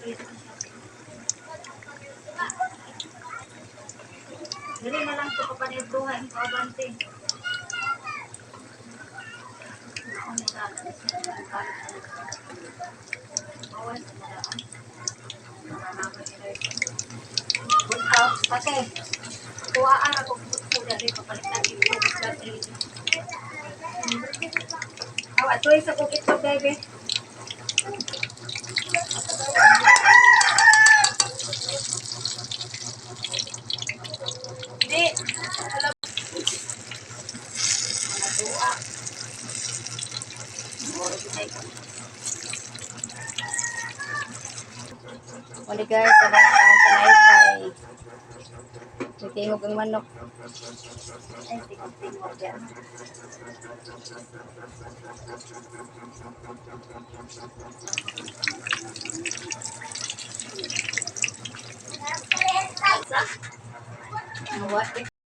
Dili na lang ito kapanituha ang kaabante. Ako nila, bawas na lang. Good house, pati. Kuhaan ako ko dali papalitan ito sa Awa, tuloy sa kukit ko, baby. Di. Alam. Mga tuwa. Muli guys, abang kaan sa naipay. May tingog ang manok. Ay, tingog-tingog yan. Sa? What?